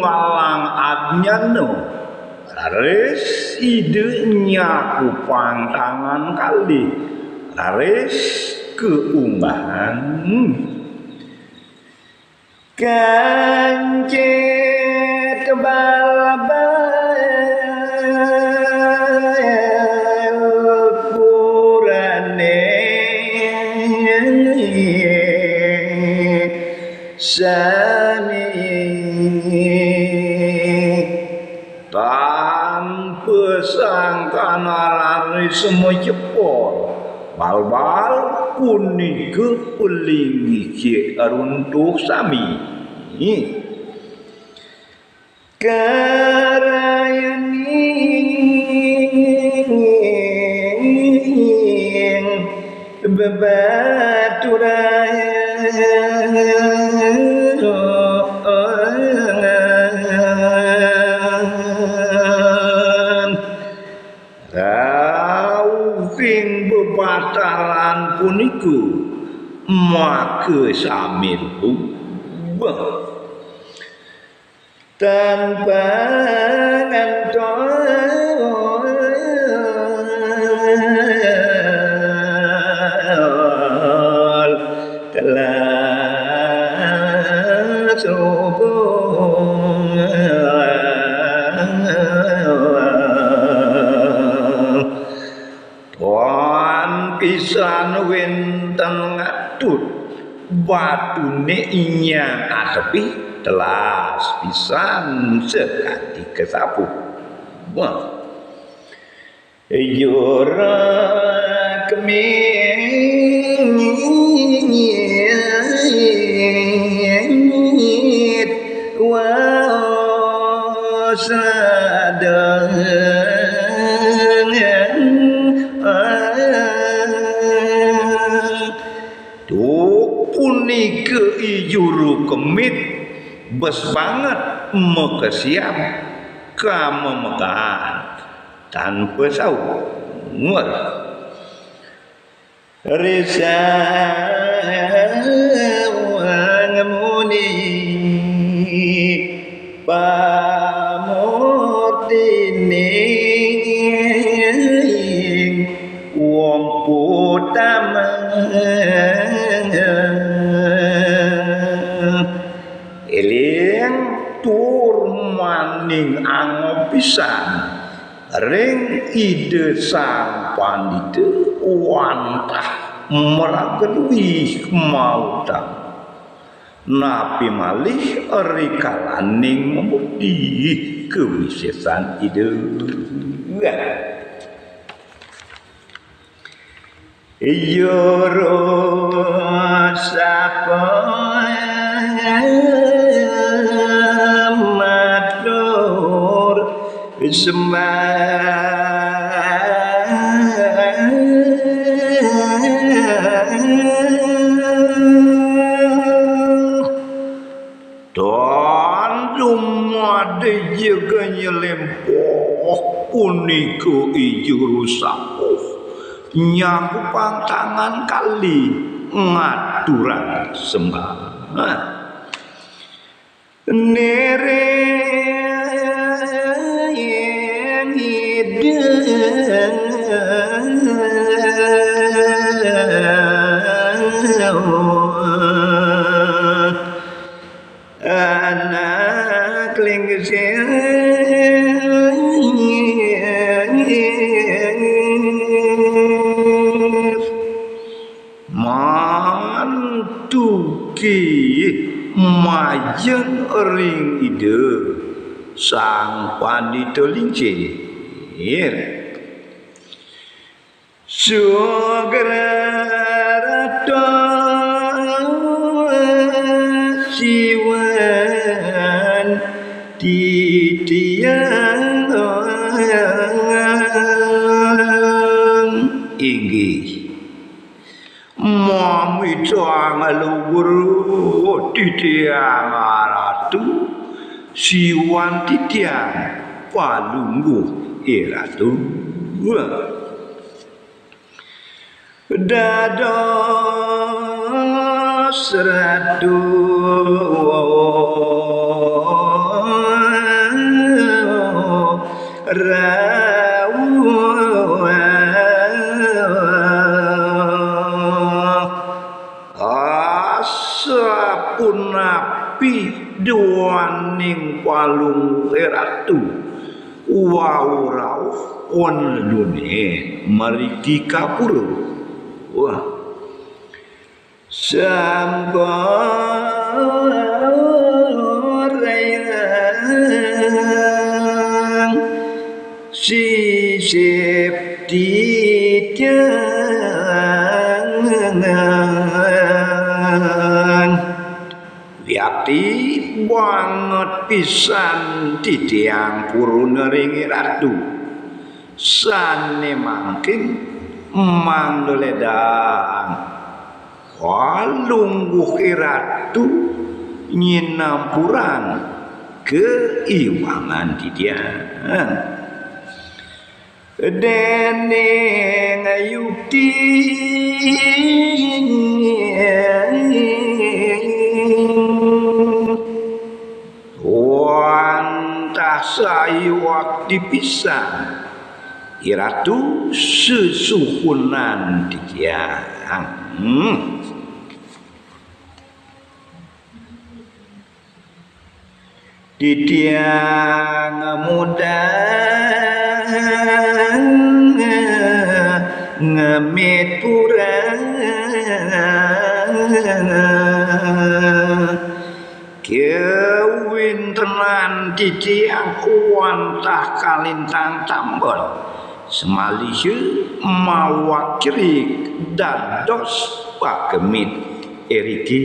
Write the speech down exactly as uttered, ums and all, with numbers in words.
Malang adnyana, raris Ida nyakupang tangan kalih, raris kaunggahang. Kancit balbal purane sami. Tanpa sangkana raris majepor, balbal punika palinggih runtuh sami. Karayaning bebaturan. Rauhing bebataran punika maka sami rubuh. Tanpa ngantol telah subuh. Tuan pisan wenten ngatut batune inyang atepi telas pisan sakadi kasapu. Wah. Juru kemit wasadang. Duh, punika I Juru Kemit bes banget makesiab kamemegan tanpa saur. Risang muni pamurtining wong utama. Eling tur maning angob pisan ring Ida Sang Pandita wantah maraga luih mautang. Napi malih rikalaning mabukti kawisesan Ida. Juru sapa matur sembah. Tan dumadak jaga nylempoh punika I Juru Sapuh nyakupang tangan kalih ngaturang sembah. Nireng Ida. Anak lingsir mantuki majeng ring Ida Sang Pandita Lingsir. Sugra rata siwan titiang. Inggih. Mamitang luhur titiang Ratu, siwan titiang palungguh I Ratu. Dados Ratu rawuh. Asapunapi duaning palungguhe Ratu wau rauh wan lune margi ka pura. Wah. Sampun sisip titiang. Wiakti banget pisan titiang purun ring Ratu. Sane mangkin mangda ledang Palungguh Ratu nyinampurang kaiwangan titiang. Dening yukti wantah sayuwakti pisan, Iratu sesuhunan titiang. Hmm. Titiang ngudang ngemit pura. Kawintenan titiang wantah kalintang tambet. Semaliha mawak cerik dados pagemit iriki.